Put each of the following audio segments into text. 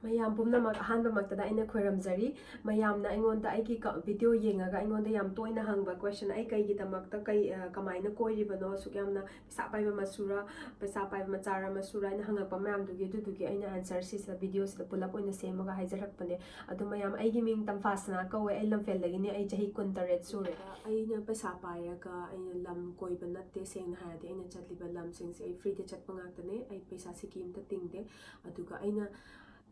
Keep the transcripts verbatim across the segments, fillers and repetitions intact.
ꯃꯌꯥꯝ ꯄꯨꯝꯅꯃꯛ, ꯑꯍꯥꯟꯕꯃꯛꯇꯗ ꯑꯩꯅ ꯈꯣꯏꯔꯝꯖꯔꯤ꯫ ꯃꯌꯥꯝꯅ ꯑꯩꯉꯣꯟꯗ ꯑꯩꯒꯤ ꯀ-, video ꯌꯦꯡꯉꯒ ꯑꯩꯉꯣꯟꯗ ꯌꯥꯝ ꯇꯣꯏꯅ ꯍꯪꯕ question, "ꯑꯩ ꯀꯩꯒꯤꯗꯃꯛꯇ, ꯀꯩ, ꯑ, ꯀꯃꯥꯏꯅ ꯀꯣꯏꯔꯤꯕꯅꯣ? ꯑꯁꯨꯛ ꯌꯥꯝꯅ ꯄꯩꯁꯥ ꯄꯥꯏꯕ ꯃꯆꯨꯔ, ꯄꯩꯁꯥ ꯄꯥꯏꯕ ꯃꯆꯥꯔ ꯃꯁꯨꯔ?" ꯍꯥꯏꯅ ꯍꯪꯉꯛꯄ ꯃꯌꯥꯝꯗꯨꯒꯤ, ꯑꯗꯨꯗꯨꯒꯤ ꯑꯩꯅ answer ꯁꯤꯁꯤꯗ, video ꯁꯤꯗ ꯄꯨꯂꯞ ꯑꯣꯏꯅ ꯁꯦꯝꯃꯒ ꯍꯥꯏꯖꯔꯛꯄꯅꯦ꯫ ꯑꯗꯣ ꯃꯌꯥꯝ, ꯑꯩꯒꯤ ꯃꯤꯡ ꯇꯝꯐꯥꯁꯅꯥ ꯀꯧꯋꯦ꯫ ꯑꯩ ꯂꯝꯐꯦꯜꯗꯒꯤꯅꯦ꯫ ꯑꯩ ꯆꯍꯤ ꯀꯨꯟꯇꯔꯦꯠ ꯁꯨꯔꯦ꯫ ꯑꯩꯅ ꯄꯩꯁꯥ ꯄꯥꯏꯔꯒ ꯑꯩꯅ ꯂꯝ ꯀꯣꯏꯕ ꯅꯠꯇꯦ꯫ ꯁꯦꯡꯅ ꯍꯥꯏꯔꯗꯤ, ꯑꯩꯅ ꯆꯠꯂꯤꯕ ꯂꯝꯁꯤꯡꯁꯦ ꯑꯩ free ꯗ ꯆꯠꯄ ꯉꯥꯛꯇꯅꯦ꯫ ꯑꯩ ꯄꯩꯁꯥ ꯁꯤꯀꯤ ꯑꯝꯇ ꯇꯤꯡꯗꯦ꯫ ꯑꯗꯨꯒ ꯑꯩꯅ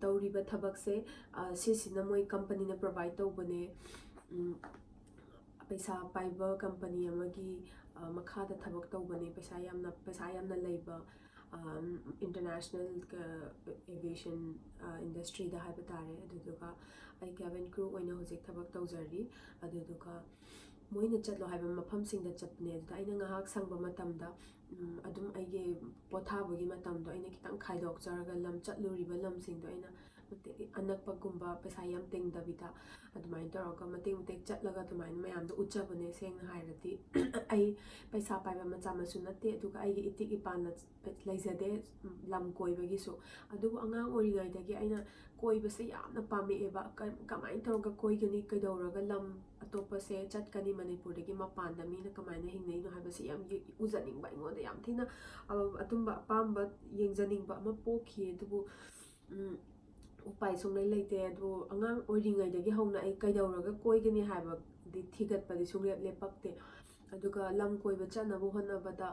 ꯇꯧꯔꯤꯕ ꯊꯕꯛꯁꯦ, ꯑ, ꯁꯤꯁꯤꯅ ꯃꯣꯏ company ꯅ provide ꯇꯧꯕꯅꯦ꯫ ꯎꯝ, ꯄꯩꯁꯥ ꯄꯥꯏꯕ company ꯑꯃꯒꯤ, ꯑ, ꯃꯈꯥꯗ ꯊꯕꯛ ꯇꯧꯕꯅꯦ꯫ ꯄꯩꯁꯥ ꯌꯥꯝꯅ, ꯄꯩꯁꯥ ꯌꯥꯝꯅ ꯂꯩꯕ, ꯑ, international, ꯑ, aviation, ꯑ, industry ꯗ ꯍꯥꯏꯕ ꯇꯥꯔꯦ꯫ ꯑꯗꯨꯗꯨꯒ ꯑꯩ cabin crew ꯑꯣꯏꯅ ꯍꯧꯖꯤꯛ ꯊꯕꯛ ꯇꯧꯖꯔꯤ꯫ ꯑꯗꯨꯗꯨꯒ ꯃꯣꯏꯅ ꯆꯠꯂꯣ ꯍꯥꯏꯕ ꯃꯐꯝꯁꯤꯡꯗ ꯆꯠꯄꯅꯦ꯫ ꯑꯗꯨꯗ ꯑꯩꯅ ꯉꯥꯏꯍꯥꯛ ꯁꯪꯕ ꯃꯇꯝꯗ, ꯎꯝ, ꯑꯗꯨꯝ ꯑꯩꯒꯤ ꯄꯣꯊꯥꯕꯒꯤ ꯃꯇꯝꯗꯣ ꯑꯩꯅ ꯈꯤꯇꯪ ꯈꯥꯏꯗꯣꯛꯆꯔꯒ, ꯂꯝ ꯆꯠꯂꯨꯔꯤꯕ ꯂꯝꯁꯤꯡꯗꯣ ꯑꯩꯅ ꯃꯇꯦꯛ ꯑꯅꯛꯄꯒꯨꯝꯕ, ꯄꯩꯁꯥ ꯌꯥꯝ ꯇꯤꯡꯗꯕꯤꯗ ꯑꯗꯨꯃꯥꯏꯅ ꯇꯧꯔꯒ ꯃꯇꯦꯛ ꯃꯇꯦꯛ ꯆꯠꯂꯒ ꯑꯗꯨꯃꯥꯏꯅ ꯃꯌꯥꯝꯗ ꯎꯠꯆꯕꯅꯦ꯫ ꯁꯦꯡꯅ ꯍꯥꯏꯔꯗꯤ, ꯑꯩ ꯄꯩꯁꯥ ꯄꯥꯏꯕ ꯃꯆꯥ ꯃꯁꯨ ꯅꯠꯇꯦ, ꯑꯗꯨꯒ ꯑꯩꯒꯤ ꯏꯇꯤꯛ ꯏꯄꯥꯟꯅ ꯂꯩꯖꯗꯦ, ꯎꯝ, ꯂꯝ ꯀꯣꯏꯕꯒꯤꯁꯨ꯫ ꯑꯗꯨꯕꯨ ꯑꯉꯥꯡ ꯑꯣꯏꯔꯤꯉꯩꯗꯒꯤ ꯑꯩꯅ ꯀꯣꯏꯕꯁꯦ ꯌꯥꯝꯅ ꯄꯥꯝꯃꯛꯑꯦꯕ꯫ ꯀ-, ꯀꯃꯥꯏꯅ ꯇꯧꯔꯒ ꯀꯣꯏꯒꯅꯤ, ꯀꯩꯗꯧꯔꯒ ꯂꯝ ꯑꯇꯣꯞꯄꯁꯦ ꯆꯠꯀꯅꯤ, ꯃꯅꯤꯄꯨꯔꯗꯒꯤ ꯃꯄꯥꯟꯗ ꯃꯤꯅ ꯀꯃꯥꯏꯅ ꯍꯤꯡꯅꯩꯅꯣ ꯍꯥꯏꯕꯁꯦ ꯌꯥꯝ ꯌꯦ-, ꯎꯖꯅꯤꯡꯕ, ꯑꯩꯉꯣꯟꯗ ꯌꯥꯝ ꯊꯤꯅ, ꯑ, ꯑꯗꯨꯝꯕ ꯑꯄꯥꯝꯕ ꯌꯦꯡꯖꯅꯤꯡꯕ ꯑꯃ ꯄꯣꯛꯈꯤ꯫ ꯑꯗꯨꯕꯨ, ꯎꯝ, ꯎꯄꯥꯏ ꯁꯨꯡꯂꯩ ꯂꯩꯇꯦ꯫ ꯑꯗꯨ ꯑꯉꯥꯡ ꯑꯣꯏꯔꯤꯉꯩꯗꯒꯤ ꯍꯧꯅ ꯑꯩ ꯀꯩꯗꯧꯔꯒ ꯀꯣꯏꯒꯅꯤ ꯍꯥꯏꯕꯗꯤ ꯊꯤꯒꯠꯄꯗꯤ ꯁꯨꯡꯂꯦꯞ ꯂꯦꯞꯄꯛꯇꯦ꯫ ꯑꯗꯨꯒ ꯂꯝ ꯀꯣꯏꯕ ꯆꯠꯅꯕ ꯍꯣꯠꯅꯕꯗ,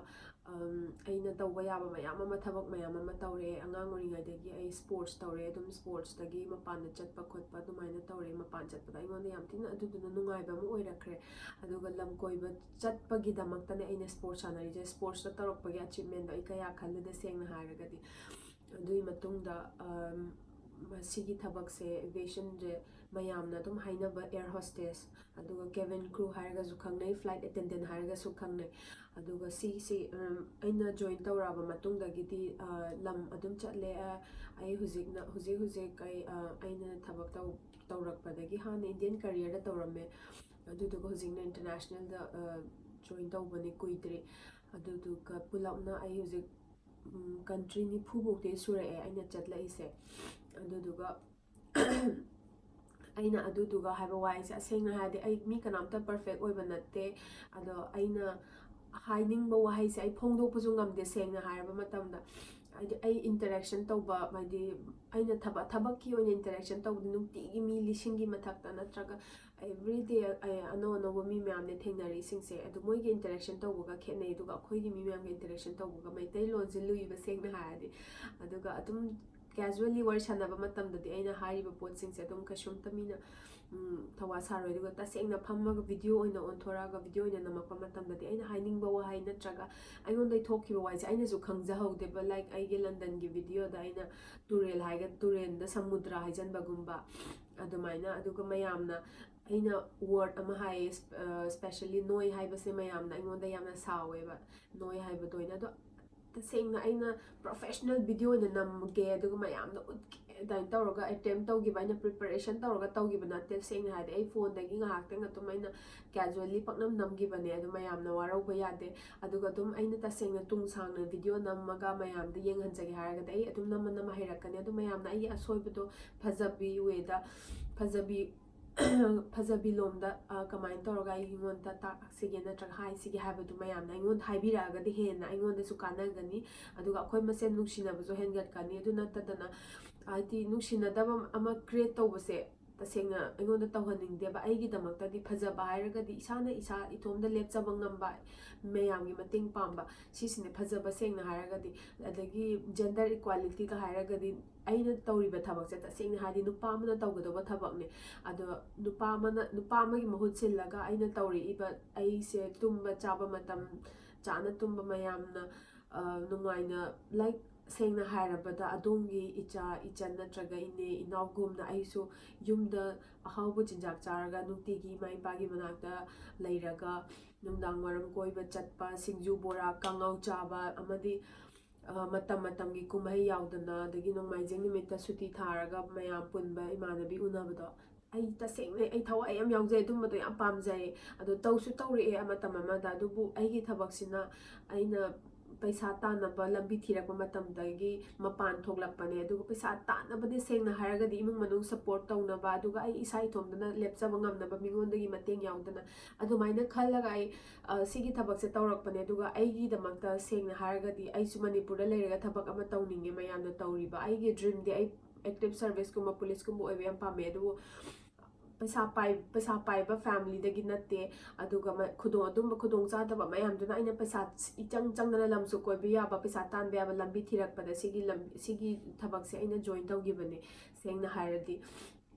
ꯑꯝ, ꯑꯩꯅ ꯇꯧꯕ ꯌꯥꯕ ꯃꯌꯥꯝ ꯑꯃ, ꯊꯕꯛ ꯃꯌꯥꯝ ꯑꯃ ꯇꯧꯔꯦ꯫ ꯑꯉꯥꯡ ꯑꯣꯏꯔꯤꯉꯩꯗꯒꯤ ꯑꯩ sports ꯇꯧꯔꯦ꯫ ꯑꯗꯨꯝ sports ꯇꯒꯤ ꯃꯄꯥꯟꯗ ꯆꯠꯄ ꯈꯣꯠꯄ ꯑꯗꯨꯃꯥꯏꯅ ꯇꯧꯔꯦ꯫ ꯃꯄꯥꯟ ꯆꯠꯄꯗ ꯑꯩꯉꯣꯟꯗ ꯌꯥꯝ ꯊꯤꯅ ꯑꯗꯨꯗꯨꯅ ꯅꯨꯡꯉꯥꯏꯕ ꯑꯃ ꯑꯣꯏꯔꯛꯈ꯭ꯔꯦ꯫ ꯑꯗꯨꯒ ꯂꯝ ꯀꯣꯏꯕ ꯆꯠꯄꯒꯤꯗꯃꯛꯇꯅꯦ ꯑꯩꯅ sports ꯁꯥꯟꯅꯔꯤꯁꯦ꯫ Sports ꯇ ꯇꯧꯔꯛꯄꯒꯤ achievement ꯗꯣ ꯑꯩ ꯀꯌꯥ ꯈꯜꯂꯨꯗꯦ, ꯁꯦꯡꯅ ꯍꯥꯏꯔꯒꯗꯤ꯫ ꯑꯗꯨꯒꯤ ꯃꯇꯨꯡꯗ, ꯑꯝ, ꯃꯁꯤꯒꯤ ꯊꯕꯛꯁꯦ, aviation ꯁꯦ, ꯃꯌꯥꯝꯅ ꯑꯗꯨꯝ ꯍꯥꯏꯅꯕ air hostess, ꯑꯗꯨꯒ cabin crew ꯍꯥꯏꯔꯒꯁꯨ ꯈꯪꯅꯩ, flight attendant ꯍꯥꯏꯔꯒꯁꯨ ꯈꯪꯅꯩ꯫ ꯑꯗꯨꯒ ꯁꯤꯁꯤ, ꯎꯝ, ꯑꯩꯅ join ꯇꯧꯔꯛꯑꯕ ꯃꯇꯨꯡꯗꯒꯤꯗꯤ, ꯑ, ꯂꯝ ꯑꯗꯨꯝ ꯆꯠꯂꯦ꯫ ꯑ, ꯑꯩ ꯍꯧꯖꯤꯛꯅ, ꯍꯧꯖꯤꯛ ꯍꯧꯖꯤꯛ ꯑꯩ, ꯑ, ꯑꯩꯅ ꯊꯕꯛ ꯇꯧ-, ꯇꯧꯔꯛꯄꯗꯒꯤ ꯍꯥꯟꯅ Indian Courier ꯗ ꯇꯧꯔꯝꯃꯦ꯫ ꯑꯗꯨꯗꯨꯒ ꯍꯧꯖꯤꯛꯅ international ꯗ, ꯑ, join ꯇꯧꯕꯅꯤ, ꯀꯨꯏꯗ꯭ꯔꯤ꯫ ꯑꯗꯨꯗꯨꯒ ꯄꯨꯂꯞꯅ ꯑꯩ ꯍꯧꯖꯤꯛ, ꯎꯝ, country ꯅꯤꯐꯨ ꯐꯥꯎꯗꯤ ꯁꯨꯔꯛꯑꯦ ꯑꯩꯅ ꯆꯠꯂꯛꯏꯁꯦ꯫ ꯑꯗꯨꯗꯨꯒ ꯑꯩꯅ ꯑꯗꯨꯗꯨꯒ ꯍꯥꯏꯕ ꯋꯥꯍꯩꯁꯦ, ꯑꯁꯦꯡꯅ ꯍꯥꯏꯔꯗꯤ ꯑꯩ ꯃꯤ ꯀꯅꯥꯝꯇ perfect ꯑꯣꯏꯕ ꯅꯠꯇꯦ꯫ ꯑꯗꯣ ꯑꯩꯅ ꯍꯥꯏꯅꯤꯡꯕ ꯋꯥꯍꯩꯁꯦ ꯑꯩ ꯐꯣꯡꯗꯣꯛꯄꯁꯨ ꯉꯝꯗꯦ, ꯁꯦꯡꯅ ꯍꯥꯏꯔꯕ ꯃꯇꯝꯗ꯫ ꯍꯥꯏꯗꯤ ꯑꯩ interaction ꯇꯧꯕ, ꯍꯥꯏꯗꯤ ꯑꯩꯅ ꯊꯕꯛ, ꯊꯕꯛꯀꯤ ꯑꯣꯏꯅ interaction ꯇꯧꯕꯗꯤ ꯅꯨꯡꯇꯤꯒꯤ ꯃꯤ ꯂꯤꯁꯤꯡꯒꯤ ꯃꯊꯛꯇ ꯅꯠꯇ꯭ꯔꯒ every day ꯑꯅꯧ ꯑꯅꯧꯕ ꯃꯤ ꯃꯌꯥꯝꯅꯦ ꯊꯦꯡꯅꯔꯤꯁꯤꯡꯁꯦ꯫ ꯑꯗꯨ ꯃꯣꯏꯒꯤ interaction ꯇꯧꯕꯒ ꯈꯦꯠꯅꯩ, ꯑꯗꯨꯒ ꯑꯩꯈꯣꯏꯒꯤ ꯃꯤ ꯃꯌꯥꯝꯒ interaction ꯇꯧꯕꯒ꯫ ꯃꯩꯇꯩꯂꯣꯟꯁꯦ ꯂꯨꯏꯕ, ꯁꯦꯡꯅ ꯍꯥꯏꯔꯗꯤ꯫ ꯑꯗꯨꯒ ꯑꯗꯨꯝ casually ꯋꯥꯔꯤ ꯁꯥꯟꯅꯕ ꯃꯇꯝꯗꯗꯤ ꯑꯩꯅ ꯍꯥꯏꯔꯤꯕ ꯄꯣꯠꯁꯤꯡꯁꯦ ꯑꯗꯨꯝ ꯀꯩꯁꯨꯝꯇ ꯃꯤꯅ ꯎꯝ, ꯊꯧꯋꯥ ꯁꯥꯔꯣꯏ꯫ ꯑꯗꯨꯒ ꯇꯁꯦꯡꯅ ꯐꯝꯃꯒ video ꯑꯣꯏꯅ ꯑꯣꯟꯊꯣꯔꯛꯑꯒ video ꯑꯣꯏꯅ ꯅꯝꯃꯛꯄ ꯃꯇꯝꯗꯗꯤ ꯑꯩꯅ ꯍꯥꯏꯅꯤꯡꯕ ꯋꯥꯍꯩ ꯅꯠꯇ꯭ꯔꯒ ꯑꯩꯉꯣꯟꯗꯒꯤ ꯊꯣꯛꯈꯤꯕ ꯋꯥꯍꯩꯁꯦ ꯑꯩꯅꯁꯨ ꯈꯪꯖꯍꯧꯗꯦꯕ꯫ Like ꯑꯩꯒꯤ ꯂꯟꯗꯟꯒꯤ videoꯗ ꯑꯩꯅ ꯇꯨꯔꯦꯜ ꯍꯥꯏꯒ-, ꯇꯨꯔꯦꯜꯗ ꯁꯃꯨꯗ꯭ꯔ ꯍꯥꯏꯖꯟꯕꯒꯨꯝꯕ ꯑꯗꯨꯃꯥꯏꯅ꯫ ꯑꯗꯨꯒ ꯃꯌꯥꯝꯅ ꯑꯩꯅ word ꯑꯃ ꯍꯥꯏꯌꯦ, ꯁ꯭ꯄ-, ꯑ, specially ꯅꯣꯏ ꯍꯥꯏꯕꯁꯦ ꯃꯌꯥꯝꯅ ꯑꯩꯉꯣꯟꯗ ꯌꯥꯝꯅ ꯁꯥꯎꯋꯦꯕ, ꯅꯣꯏ ꯍꯥꯏꯕꯗꯣ ꯑꯩꯅ꯫ ꯑꯗꯣ ꯇꯁꯦꯡꯅ ꯑꯩꯅ professional video ꯑꯣꯏꯅ ꯅꯝꯒꯦ ꯑꯗꯨꯒ ꯃꯌꯥꯝꯗ ꯎꯠꯀꯦ ꯑꯗꯨꯃꯥꯏꯅ ꯇꯧꯔꯒ attempt ꯇꯧꯈꯤꯕ, ꯑꯩꯅ preparation ꯇꯧꯔꯒ ꯇꯧꯈꯤꯕ ꯅꯠꯇꯦ꯫ ꯁꯦꯡꯅ ꯍꯥꯏꯔꯗꯤ ꯑꯩ phoneꯗꯒꯤ ꯉꯥꯏꯍꯥꯛꯇꯪ ꯑꯗꯨꯝ ꯑꯩꯅ casually ꯄꯪꯅꯝ ꯅꯝꯈꯤꯕꯅꯦ꯫ ꯑꯗꯨ ꯃꯌꯥꯝꯅ ꯋꯥꯔꯧꯕ ꯌꯥꯗꯦ꯫ ꯑꯗꯨꯒ ꯑꯗꯨꯝ ꯑꯩꯅ ꯇꯁꯦꯡꯅ ꯇꯨꯡ ꯁꯥꯡꯅ video ꯅꯝꯃꯒ ꯃꯌꯥꯝꯗ ꯌꯦꯡꯍꯟꯖꯒꯦ ꯍꯥꯏꯔꯒꯗꯤ ꯑꯩ ꯑꯗꯨꯝ ꯅꯝꯃ ꯅꯝꯃ ꯍꯩꯔꯛꯀꯅꯤ꯫ ꯑꯗꯨ ꯃꯌꯥꯝꯅ ꯑꯩꯒꯤ ꯑꯁꯣꯏꯕꯗꯣ ꯐꯖꯕꯤ wayꯗ, ꯐꯖꯕꯤ ꯐꯖꯕꯤ ꯂꯣꯝꯗ, ꯑ, ꯀꯃꯥꯏꯅ ꯇꯧꯔꯒ ꯑꯩꯉꯣꯟꯗ ꯇꯥꯛꯁꯤꯒꯦ ꯅꯠꯇ꯭ꯔꯒ ꯍꯥꯏꯁꯤꯒꯦ ꯍꯥꯏꯕꯗꯨ ꯃꯌꯥꯝꯅ ꯑꯩꯉꯣꯟꯗ ꯍꯥꯏꯕꯤꯔꯛꯑꯒꯗꯤ ꯍꯦꯟꯅ ꯑꯩꯉꯣꯟꯗꯁꯨ ꯀꯥꯟꯅꯒꯅꯤ꯫ ꯑꯗꯨꯒ ꯑꯩꯈꯣꯏ ꯃꯁꯦꯟ ꯅꯨꯡꯁꯤꯅꯕꯁꯨ ꯍꯦꯟꯒꯠꯀꯅꯤ꯫ ꯑꯗꯨ ꯅꯠꯇꯗꯅ, ꯍꯥꯏꯗꯤ, ꯅꯨꯡꯁꯤꯅꯗꯕ ꯑꯃ create ꯇꯧꯕꯁꯦ ꯇꯁꯦꯡꯅ ꯑꯩꯉꯣꯟꯗ ꯇꯧꯍꯟꯅꯤꯡꯗꯦꯕ꯫ ꯑꯩꯒꯤꯗꯃꯛꯇꯗꯤ ꯐꯖꯕ ꯍꯥꯏꯔꯒꯗꯤ ꯏꯁꯥꯅ ꯏꯁꯥ ꯏꯇꯣꯝꯗ ꯂꯦꯞꯆꯕ ꯉꯝꯕ, ꯃꯌꯥꯝꯒꯤ ꯃꯇꯦꯡ ꯄꯥꯡꯕ, ꯁꯤꯁꯤꯅꯦ ꯐꯖꯕ, ꯁꯦꯡꯅ ꯍꯥꯏꯔꯒꯗꯤ꯫ ꯑꯗꯒꯤ gender equalityꯒ ꯍꯥꯏꯔꯒꯗꯤ ꯑꯩꯅ ꯇꯧꯔꯤꯕ ꯊꯕꯛꯁꯦ ꯇꯁꯦꯡꯅ ꯍꯥꯏꯔꯗꯤ ꯅꯨꯄꯥ ꯑꯃꯅ ꯇꯧꯒꯗꯧꯕ ꯊꯕꯛꯅꯦ꯫ ꯑꯗꯣ ꯅꯨꯄꯥ ꯑꯃꯅ, ꯅꯨꯄꯥ ꯑꯃꯒꯤ ꯃꯍꯨꯠ ꯁꯤꯜꯂꯒ ꯑꯩꯅ ꯇꯧꯔꯛꯏꯕ, ꯑꯩꯁꯦ ꯇꯨꯝꯕ ꯆꯥꯕ ꯃꯇꯝ ꯆꯥꯅ ꯇꯨꯝꯕ, ꯃꯌꯥꯝꯅ, ꯑ, ꯅꯨꯡꯉꯥꯏꯅ, like, ꯁꯦꯡꯅ ꯍꯥꯏꯔꯕꯗ ꯑꯗꯣꯝꯒꯤ ꯏꯆꯥ ꯏꯆꯟ ꯅꯠꯇ꯭ꯔꯒ ꯏꯅꯦ ꯏꯅꯥꯎꯒꯨꯝꯅ ꯑꯩꯁꯨ ꯌꯨꯝꯗ ꯑꯍꯥꯎꯕ ꯆꯤꯟꯖꯥꯛ ꯆꯥꯔꯒ ꯅꯨꯡꯇꯤꯒꯤ ꯏꯃꯥ ꯏꯄꯥꯒꯤ ꯃꯅꯥꯛꯇ ꯂꯩꯔꯒ ꯅꯨꯡꯗꯥꯡ ꯋꯥꯏꯔꯝ ꯀꯣꯏꯕ ꯆꯠꯄ, ꯁꯤꯡꯖꯨ ꯕꯣꯔꯥ ꯀꯥꯡꯉꯧ ꯆꯥꯕ ꯑꯃꯗꯤ, ꯑ, ꯃꯇꯝ ꯃꯇꯝꯒꯤ ꯀꯨꯝꯍꯩ ꯌꯥꯎꯗꯅ, ꯑꯗꯒꯤ ꯅꯣꯡꯃꯥꯏꯖꯤꯡ ꯅꯨꯃꯤꯠꯇ ꯁꯨꯇꯤ ꯊꯥꯔꯒ ꯃꯌꯥꯝ ꯄꯨꯟꯕ, ꯏꯃꯥꯟꯅꯕꯤ ꯎꯅꯕꯗꯣ ꯑꯩ ꯇꯁꯦꯡꯅ ꯑꯩ ꯊꯋꯥꯏ ꯌꯥꯝ ꯌꯥꯎꯖꯩ, ꯑꯗꯨꯝꯕꯗꯣ ꯌꯥꯝ ꯄꯥꯝꯖꯩ꯫ ꯑꯗꯣ ꯇꯧꯁꯨ ꯇꯧꯔꯛꯑꯦ ꯃꯇꯝ ꯑꯃꯗ꯫ ꯑꯗꯨꯕꯨ ꯑꯩꯒꯤ ꯊꯕꯛꯁꯤꯅ ꯑꯩꯅ ꯄꯩꯁꯥ ꯇꯥꯟꯅꯕ ꯂꯝꯕꯤ ꯊꯤꯔꯛꯄ ꯃꯇꯝꯗꯒꯤ ꯃꯄꯥꯟ ꯊꯣꯛꯂꯛꯄꯅꯦ꯫ ꯑꯗꯨꯒ ꯄꯩꯁꯥ ꯇꯥꯟꯅꯕꯗꯤ ꯁꯦꯡꯅ ꯍꯥꯏꯔꯒꯗꯤ ꯏꯃꯨꯡ ꯃꯅꯨꯡ ꯁꯞꯄꯣꯔꯠ ꯇꯧꯅꯕ, ꯑꯗꯨꯒ ꯑꯩ ꯏꯁꯥ ꯏꯇꯣꯝꯇꯅ ꯂꯦꯞꯆꯕ ꯉꯝꯅꯕ, ꯃꯤꯉꯣꯟꯗꯒꯤ ꯃꯇꯦꯡ ꯌꯥꯎꯗꯅ, ꯑꯗꯨꯃꯥꯏꯅ ꯈꯜꯂꯒ ꯑꯩ ꯁꯤꯒꯤ ꯊꯕꯛꯁꯦ ꯇꯧꯔꯛꯄꯅꯦ꯫ ꯑꯗꯨꯒ ꯑꯩꯒꯤꯗꯃꯛꯇ ꯁꯦꯡꯅ ꯍꯥꯏꯔꯒꯗꯤ ꯑꯩꯁꯨ ꯃꯅꯤꯄꯨꯔꯗ ꯂꯩꯔꯒ ꯊꯕꯛ ꯑꯃ ꯇꯧꯅꯤꯡꯉꯦ꯫ ꯃꯌꯥꯝꯅ ꯇꯧꯔꯤꯕ ꯑꯩꯒꯤ ꯗ꯭ꯔꯤꯝꯗꯤ ꯑꯩ ꯑꯦꯛꯇꯤꯚ ꯁꯔꯚꯤꯁꯀꯨꯝꯕ, ꯄꯨꯂꯤꯁꯀꯨꯝꯕ ꯑꯣꯏꯕ ꯌꯥꯝ ꯄꯥꯝꯃꯦ꯫ ꯑꯗꯨꯕꯨ ꯄꯩꯁꯥ ꯄꯥꯏ ꯄꯩꯁꯥ ꯄꯥꯏꯕ ꯐꯦꯃꯤꯂꯤꯗꯒꯤ ꯅꯠꯇꯦ꯫ ꯑꯗꯨꯒ ꯈꯨꯗꯣꯡ ꯑꯗꯨꯝꯕ ꯈꯨꯗꯣꯡ ꯆꯥꯗꯕ ꯃꯌꯥꯝꯗꯨꯅ ꯑꯩꯅ ꯄꯩꯁꯥ ꯏꯆꯪ ꯆꯪꯗꯅ ꯂꯝꯁꯨ ꯀꯣꯏꯕ ꯌꯥꯕ, ꯄꯩꯁꯥ ꯇꯥꯟꯕ ꯌꯥꯕ ꯂꯝꯕꯤ ꯊꯤꯔꯛꯄꯗ ꯁꯤꯒꯤ ꯂꯝ ꯁꯤꯒꯤ ꯊꯕꯛꯁꯦ ꯑꯩꯅ ꯖꯣꯏꯟ ꯇꯧꯈꯤꯕꯅꯦ꯫ ꯁꯦꯡꯅ ꯍꯥꯏꯔꯗꯤ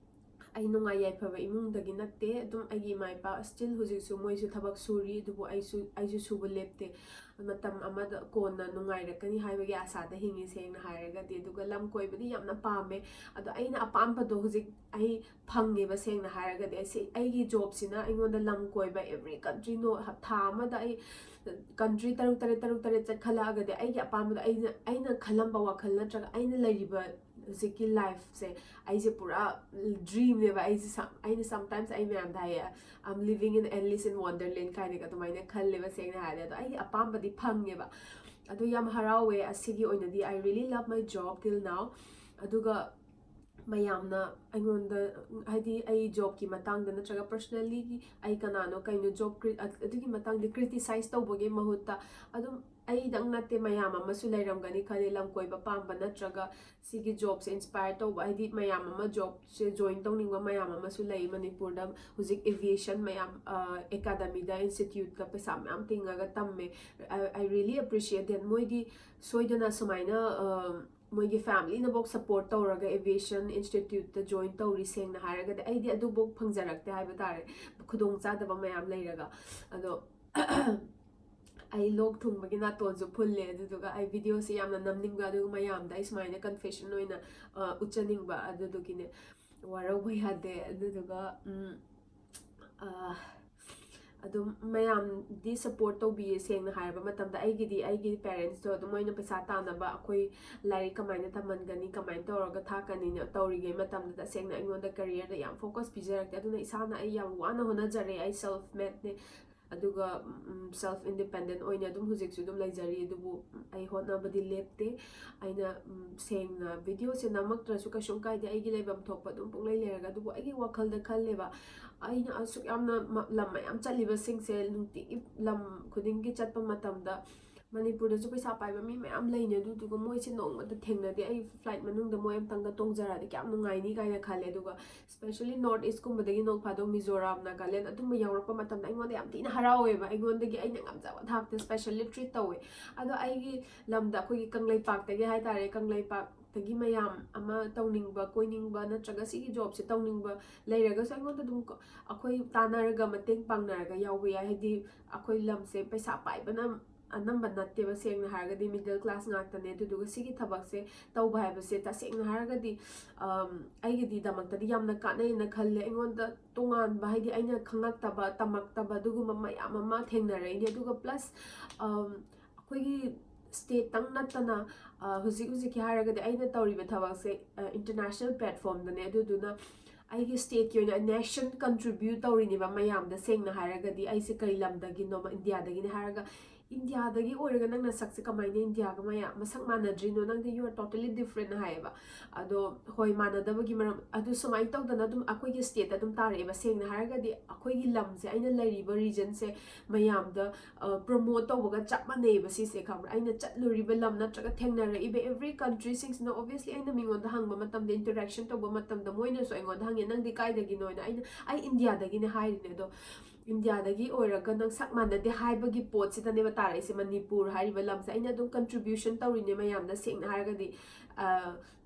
ꯑꯩ ꯅꯨꯡꯉꯥꯏ ꯌꯥꯏꯐꯕ ꯏꯃꯨꯡꯗꯒꯤ ꯅꯠꯇꯦ꯫ ꯑꯗꯨꯝ ꯑꯩꯒꯤ ꯏꯃꯥ ꯏꯄꯥ ꯁ꯭ꯇꯤꯜ ꯍꯧꯖꯤꯛꯁꯨ ꯃꯣꯏꯁꯨ ꯊꯕꯛ ꯁꯨꯔꯤ, ꯑꯗꯨꯕꯨ ꯑꯩꯁꯨ ꯑꯩꯁꯨ ꯁꯨꯕ ꯂꯦꯞꯇꯦ꯫ ꯃꯇꯝ ꯑꯃꯗ ꯀꯣꯟꯅ ꯅꯨꯡꯉꯥꯏꯔꯛꯀꯅꯤ ꯍꯥꯏꯕꯒꯤ ꯑꯁꯥꯗ ꯍꯤꯡꯉꯤ꯫ ꯁꯦꯡꯅ ꯍꯥꯏꯔꯒꯗꯤ ꯑꯗꯨꯒ ꯂꯝ ꯀꯣꯏꯕꯗꯤ ꯌꯥꯝꯅ ꯄꯥꯝꯃꯦ꯫ ꯑꯗꯣ ꯑꯩꯅ ꯑꯄꯥꯝꯕꯗꯣ ꯍꯧꯖꯤꯛ ꯑꯩ ꯐꯪꯉꯦꯕ꯫ ꯁꯦꯡꯅ ꯍꯥꯏꯔꯒꯗꯤ ꯑꯩꯁꯦ ꯑꯩꯒꯤ ꯖꯣꯕꯁꯤꯅ ꯑꯩꯉꯣꯟꯗ ꯂꯝ ꯀꯣꯏꯕ, ꯑꯦꯕ꯭ꯔꯤ ꯀꯟꯇ꯭ꯔꯤꯅꯣ, ꯊꯥ ꯑꯃꯗ ꯑꯩ ꯀꯟꯇ꯭ꯔꯤ ꯇꯔꯨꯛ ꯇꯔꯦꯠ ꯇꯔꯨꯛ ꯇꯔꯦꯠ ꯆꯠꯈꯠꯂꯛꯑꯒꯗꯤ ꯑꯩꯒꯤ ꯑꯄꯥꯝꯕꯗꯣ ꯑꯩꯅ ꯑꯩꯅ ꯈꯜꯂꯝꯕ ꯋꯥꯈꯜ ꯅꯠꯇ꯭ꯔꯒ ꯑꯩꯅ ꯂꯩꯔꯤꯕ ꯍꯧꯖꯤꯛꯀꯤ ꯂꯥꯏꯐꯁꯦ ꯑꯩꯁꯦ ꯄꯨꯔꯥ ꯗ꯭ꯔꯤꯝꯅꯦꯕ꯫ ꯑꯩꯁꯦ ꯑꯩꯅ ꯁꯝꯇꯥꯏꯝꯁ ꯑꯩ ꯃꯌꯥꯝꯗ ꯍꯥꯏꯌꯦ, "I'm living in Alice in Wonderland" ꯀꯥꯏꯅꯒ ꯑꯗꯨꯃꯥꯏꯅ ꯈꯜꯂꯦꯕ꯫ ꯁꯦꯡꯅ ꯍꯥꯏꯔꯗꯤ ꯑꯗꯣ ꯑꯩꯒꯤ ꯑꯄꯥꯝꯕꯗꯤ ꯐꯪꯉꯦꯕ꯫ ꯑꯗꯣ ꯌꯥꯝ ꯍꯔꯥꯎꯋꯦ꯫ ꯑꯁꯤꯒꯤ ꯑꯣꯏꯅꯗꯤ I really love my job till now꯫ ꯑꯗꯨꯒ ꯃꯌꯥꯝꯅ ꯑꯩꯉꯣꯟꯗ, ꯍꯥꯏꯗꯤ ꯑꯩ ꯖꯣꯕꯀꯤ ꯃꯇꯥꯡꯗ ꯅꯠꯇ꯭ꯔꯒ ꯄꯔꯁꯅꯦꯜꯂꯤꯒꯤ ꯑꯩ ꯀꯅꯥꯅꯣ ꯀꯩꯅꯣ ꯖꯣꯕ ꯑꯗꯨꯒꯤ ꯃꯇꯥꯡꯗ ꯀ꯭ꯔꯤꯇꯤꯁꯥꯏꯁ ꯇꯧꯕꯒꯤ ꯃꯍꯨꯠꯇ ꯑꯗꯨꯝ ꯑꯩꯗꯪ ꯅꯠꯇꯦ, ꯃꯌꯥꯝ ꯑꯃꯁꯨ ꯂꯩꯔꯝꯒꯅꯤ ꯈꯜꯂꯦ, ꯂꯝ ꯀꯣꯏꯕ ꯄꯥꯝꯕ ꯅꯠꯇ꯭ꯔꯒ ꯁꯤꯒꯤ ꯖꯣꯕꯁꯦ ꯏꯟꯁꯄꯥꯌꯔ ꯇꯧꯕ, ꯍꯥꯏꯗꯤ ꯃꯌꯥꯝ ꯑꯃ ꯖꯣꯕꯁꯦ ꯖꯣꯏꯟ ꯇꯧꯅꯤꯡꯕ ꯃꯌꯥꯝ ꯑꯃꯁꯨ ꯂꯩ ꯃꯅꯤꯄꯨꯔꯗ꯫ ꯍꯧꯖꯤꯛ ꯑꯦꯚꯤꯌꯦꯁꯟ ꯃꯌꯥꯝ ꯑꯦꯀꯥꯗꯃꯤꯗ, ꯏꯟꯁꯇꯤꯇ꯭ꯌꯨꯠꯇ ꯄꯩꯁꯥ ꯃꯌꯥꯝ ꯇꯤꯡꯉꯒ ꯇꯝꯃꯦ꯫ I really appreciate that꯫ ꯃꯣꯏꯗꯤ ꯁꯣꯏꯗꯅ ꯁꯨꯃꯥꯏꯅ ꯃꯣꯏꯒꯤ ꯐꯦꯃꯤꯂꯤꯅꯐꯧ ꯁꯞꯄꯣꯔꯠ ꯇꯧꯔꯒ ꯑꯦꯚꯤꯌꯦꯁꯟ ꯏꯟꯁꯇꯤꯇ꯭ꯌꯨꯠꯇ ꯖꯣꯏꯟ ꯇꯧꯔꯤ꯫ ꯁꯦꯡꯅ ꯍꯥꯏꯔꯒꯗꯤ ꯑꯩꯗꯤ ꯑꯗꯨꯐꯧ ꯐꯪꯖꯔꯛꯇꯦ ꯍꯥꯏꯕ ꯇꯥꯔꯦ, ꯈꯨꯗꯣꯡꯆꯥꯗꯕ ꯃꯌꯥꯝ ꯂꯩꯔꯒ꯫ ꯑꯗꯣ ꯑꯩ ꯂꯣꯛ ꯊꯨꯡꯕꯒꯤ ꯅꯥꯇꯣꯟꯁꯨ ꯐꯨꯜꯂꯦ, ꯑꯗꯨꯗꯨꯒ ꯑꯩ ꯚꯤꯗꯤꯑꯣꯁꯦ ꯌꯥꯝꯅ ꯅꯝꯅꯤꯡꯕ, ꯑꯗꯨꯒ ꯃꯌꯥꯝꯗ ꯑꯩ ꯁꯨꯃꯥꯏꯅ ꯀꯟꯐꯦꯁꯟ ꯑꯣꯏꯅ ꯎꯠꯆꯅꯤꯡꯕ, ꯑꯗꯨꯗꯨꯒꯤꯅꯦ꯫ ꯋꯥꯔꯧꯕ ꯌꯥꯗꯦ꯫ ꯑꯗꯨꯗꯨꯒ ꯑꯗꯨꯝ ꯃꯌꯥꯝꯗꯤ ꯁꯞꯄꯣꯔꯠ ꯇꯧꯕꯤꯌꯦ꯫ ꯁꯦꯡꯅ ꯍꯥꯏꯔꯕ ꯃꯇꯝꯗ ꯑꯩꯒꯤꯗꯤ ꯑꯩꯒꯤ ꯄꯦꯔꯦꯟꯁꯇꯣ ꯑꯗꯨꯝ ꯃꯣꯏꯅ ꯄꯩꯁꯥ ꯇꯥꯟꯅꯕ, ꯑꯩꯈꯣꯏ ꯂꯥꯏꯔꯤꯛ ꯀꯃꯥꯏꯅ ꯇꯝꯍꯟꯒꯅꯤ, ꯀꯃꯥꯏꯅ ꯇꯧꯔꯒ ꯊꯥꯛꯀꯅꯤꯅ ꯇꯧꯔꯤꯉꯩ ꯃꯇꯝꯗ ꯇꯁꯦꯡꯅ ꯑꯩꯉꯣꯟꯗ ꯀꯦꯔꯤꯌꯔꯗ ꯌꯥꯝ ꯐꯣꯀꯁ ꯄꯤꯖꯔꯛꯇꯦ꯫ ꯑꯗꯨꯅ ꯏꯁꯥꯅ ꯑꯩ ꯌꯥꯝ ꯋꯥꯅ ꯍꯣꯠꯅꯖꯔꯦ꯫ ꯑꯩ ꯁꯦꯜꯐ ꯃꯦꯗꯅꯦ꯫ ꯑꯗꯨꯒ ꯁꯦꯜꯐ ꯏꯟꯗꯤꯄꯦꯟꯗꯦꯟ ꯑꯣꯏꯅ ꯑꯗꯨꯝ ꯍꯧꯖꯤꯛꯁꯨ ꯑꯗꯨꯝ ꯂꯩꯖꯔꯤ꯫ ꯑꯗꯨꯕꯨ ꯑꯩ ꯍꯣꯠꯅꯕꯗꯤ ꯂꯦꯞꯇꯦ꯫ ꯑꯩꯅ ꯁꯦꯡꯅ ꯚꯤꯗꯤꯑꯣꯁꯦ ꯅꯝꯃꯛꯇ꯭ꯔꯁꯨ ꯀꯩꯁꯨꯝ ꯀꯥꯏꯗꯦ, ꯑꯩꯒꯤ ꯂꯩꯐꯝ ꯊꯣꯛꯄ ꯑꯗꯨꯝ ꯄꯨꯡꯂꯩ ꯂꯩꯔꯒ꯫ ꯑꯗꯨꯕꯨ ꯑꯩꯒꯤ ꯋꯥꯈꯜꯗ ꯈꯜꯂꯦꯕ, ꯑꯩꯅ ꯑꯁꯨꯛ ꯌꯥꯝꯅ ꯂꯝ ꯃꯌꯥꯝ ꯆꯠꯂꯤꯕꯁꯤꯡꯁꯦ, ꯅꯨꯡꯇꯤꯒꯤ ꯂꯝ ꯈꯨꯗꯤꯡꯒꯤ ꯆꯠꯄ ꯃꯇꯝꯗ ꯃꯅꯤꯄꯨꯔꯗꯁꯨ ꯄꯩꯁꯥ ꯄꯥꯏꯕ ꯃꯤ ꯃꯌꯥꯝ ꯂꯩꯅꯦ, ꯑꯗꯨꯗꯨꯒ ꯃꯣꯏꯁꯦ ꯅꯣꯡꯃꯇ ꯊꯦꯡꯅꯗꯦ꯫ ꯑꯩ ꯐ꯭ꯂꯥꯏꯠ ꯃꯅꯨꯡꯗ ꯃꯣꯏ ꯑꯝꯇꯪꯒ ꯇꯣꯡꯖꯔꯛꯑꯗꯤ ꯀꯌꯥꯝ ꯅꯨꯡꯉꯥꯏꯅꯤ ꯀꯥꯏꯅ ꯈꯜꯂꯦ꯫ ꯑꯗꯨꯒ especially North East ꯀꯨꯝꯕꯗꯒꯤ ꯅꯣꯡ ꯐꯥꯗꯣꯛ ꯃꯤꯖꯣꯔꯥꯝ, ꯅꯥꯒꯥꯂꯦꯟ ꯑꯗꯨꯝꯕ ꯌꯥꯎꯔꯛꯄ ꯃꯇꯝꯗ ꯑꯩꯉꯣꯟꯗ ꯌꯥꯝ ꯊꯤꯅ ꯍꯔꯥꯎꯋꯦꯕ꯫ ꯑꯩꯉꯣꯟꯗꯒꯤ ꯑꯩꯅ ꯉꯝꯖꯕ ꯊꯥꯛꯇ specially treat ꯇꯧꯋꯦ꯫ ꯑꯗꯣ ꯑꯩꯒꯤ ꯂꯝꯗ, ꯑꯩꯈꯣꯏꯒꯤ ꯀꯪꯂꯩꯄꯥꯛꯇꯒꯤ ꯍꯥꯏꯇꯥꯔꯦ, ꯀꯪꯂꯩꯄꯥꯛꯇꯒꯤ ꯃꯌꯥꯝ ꯑꯃ ꯇꯧꯅꯤꯡꯕ, ꯀꯣꯏꯅꯤꯡꯕ, ꯅꯠꯇ꯭ꯔꯒ ꯁꯤꯒꯤ ꯖꯣꯕꯁꯦ ꯇꯧꯅꯤꯡꯕ ꯂꯩꯔꯒꯁꯨ ꯑꯩꯉꯣꯟꯗ ꯑꯗꯨꯝ ꯑꯩꯈꯣꯏ ꯇꯥꯟꯅꯔꯒ ꯃꯇꯦꯡ ꯄꯥꯡꯅꯔꯒ ꯌꯥꯎꯕ ꯌꯥꯏ꯫ ꯍꯥꯏꯗꯤ ꯑꯩꯈꯣꯏ ꯂꯝꯁꯦ ꯄꯩꯁꯥ ꯄꯥꯏꯕꯅ ꯑꯅꯝꯕ ꯅꯠꯇꯦꯕ, ꯁꯦꯡꯅ ꯍꯥꯏꯔꯒꯗꯤ middle class ꯉꯥꯛꯇꯅꯦ꯫ ꯑꯗꯨꯗꯨꯒ ꯁꯤꯒꯤ ꯊꯕꯛꯁꯦ ꯇꯧꯕ ꯍꯥꯏꯕꯁꯦ ꯇꯁꯦꯡꯅ ꯍꯥꯏꯔꯒꯗꯤ ꯑꯩꯒꯤꯗꯤ ꯗꯃꯛꯇꯗꯤ ꯌꯥꯝꯅ ꯀꯥꯟꯅꯩꯅ ꯈꯜꯂꯦ꯫ ꯑꯩꯉꯣꯟꯗ ꯇꯣꯉꯥꯟꯕ, ꯍꯥꯏꯗꯤ ꯑꯩꯅ ꯈꯪꯉꯛꯇꯕ, ꯇꯝꯃꯛꯇꯕ ꯑꯗꯨꯒꯨꯝꯕ ꯃꯌꯥꯝ ꯑꯃ ꯊꯦꯡꯅꯔꯛꯏꯅꯦ꯫ ꯑꯗꯨꯒ plus ꯑꯩꯈꯣꯏꯒꯤ ꯁ꯭ꯇꯦꯠꯇꯪ ꯅꯠꯇꯅ ꯍꯧꯖꯤꯛ ꯍꯧꯖꯤꯛꯀꯤ ꯍꯥꯏꯔꯒꯗꯤ ꯑꯩꯅ ꯇꯧꯔꯤꯕ ꯊꯕꯛꯁꯦ international platformꯗꯅꯦ꯫ ꯑꯗꯨꯗꯨꯅ ꯑꯩꯒꯤ ꯁ꯭ꯇꯦꯠꯀꯤ ꯑꯣꯏꯅ nation contribute ꯇꯧꯔꯤꯅꯦꯕ ꯃꯌꯥꯝꯗ꯫ ꯁꯦꯡꯅ ꯍꯥꯏꯔꯒꯗꯤ ꯑꯩꯁꯦ ꯀꯔꯤ ꯂꯝꯗꯒꯤꯅꯣ, ꯏꯟꯗꯤꯌꯥꯗꯒꯤꯅꯦ ꯍꯥꯏꯔꯒ, ꯏꯟꯗꯤꯌꯥꯗꯒꯤ ꯑꯣꯏꯔꯒ ꯅꯪꯅ ꯁꯛꯁꯦ ꯀꯃꯥꯏꯅ ꯏꯟꯗꯤꯌꯥꯒ ꯃꯌꯥꯝ ꯃꯁꯛ ꯃꯥꯟꯅꯗ꯭ꯔꯤꯅꯣ? ꯅꯪꯗꯤ you are totally different ꯍꯥꯏꯌꯦꯕ꯫ ꯑꯗꯣ ꯍꯣꯏ, ꯃꯥꯟꯅꯗꯕꯒꯤ ꯃꯔꯝ ꯑꯗꯨ ꯁꯨꯃꯥꯏꯅ ꯇꯧꯗꯅ ꯑꯗꯨꯝ ꯑꯩꯈꯣꯏꯒꯤ ꯁ꯭ꯇꯦꯠꯇ ꯑꯗꯨꯝ ꯇꯥꯔꯛꯑꯦꯕ꯫ ꯁꯦꯡꯅ ꯍꯥꯏꯔꯒꯗꯤ ꯑꯩꯈꯣꯏꯒꯤ ꯂꯝꯁꯦ, ꯑꯩꯅ ꯂꯩꯔꯤꯕ regionꯁꯦ ꯃꯌꯥꯝꯗ ꯄ꯭ꯔꯣꯃꯣꯠ ꯇꯧꯕꯒ ꯆꯞ ꯃꯥꯟꯅꯩꯌꯦꯕ ꯁꯤꯁꯦ, ꯈꯪꯕ꯭ꯔꯥ? ꯑꯩꯅ ꯆꯠꯂꯨꯔꯤꯕ ꯂꯝ ꯅꯠꯇ꯭ꯔꯒ ꯊꯦꯡꯅꯔꯛꯏꯕ every countryꯁꯤꯡꯁꯤꯅ, obviously ꯑꯩꯅ ꯃꯤꯉꯣꯟꯗ ꯍꯪꯕ ꯃꯇꯝꯗ, interaction ꯇꯧꯕ ꯃꯇꯝꯗ ꯃꯣꯏꯅꯁꯨ ꯑꯩꯉꯣꯟꯗ ꯍꯪꯉꯦ, "ꯅꯪꯗꯤ ꯀꯥꯏꯗꯒꯤꯅꯣ?" ꯍꯥꯏꯅ꯫ ꯑꯩꯅ, "ꯑꯩ ꯏꯟꯗꯤꯌꯥꯗꯒꯤꯅꯦ" ꯍꯥꯏꯔꯤꯅꯦ꯫ ꯑꯗꯣ ꯏꯟꯗꯤꯌꯥꯗꯒꯤ ꯑꯣꯏꯔꯒ ꯅꯪ ꯁꯛ ꯃꯥꯟꯅꯗꯦ ꯍꯥꯏꯕꯒꯤ ꯄꯣꯠꯁꯤꯗꯅꯦꯕ ꯇꯥꯔꯛꯏꯁꯦ꯫ ꯃꯅꯤꯄꯨꯔ ꯍꯥꯏꯔꯤꯕ ꯂꯝꯁꯦ ꯑꯩꯅ ꯑꯗꯨꯝ contribution ꯇꯧꯔꯤꯅꯦ ꯃꯌꯥꯝꯗ, ꯁꯦꯡꯅ ꯍꯥꯏꯔꯒꯗꯤ꯫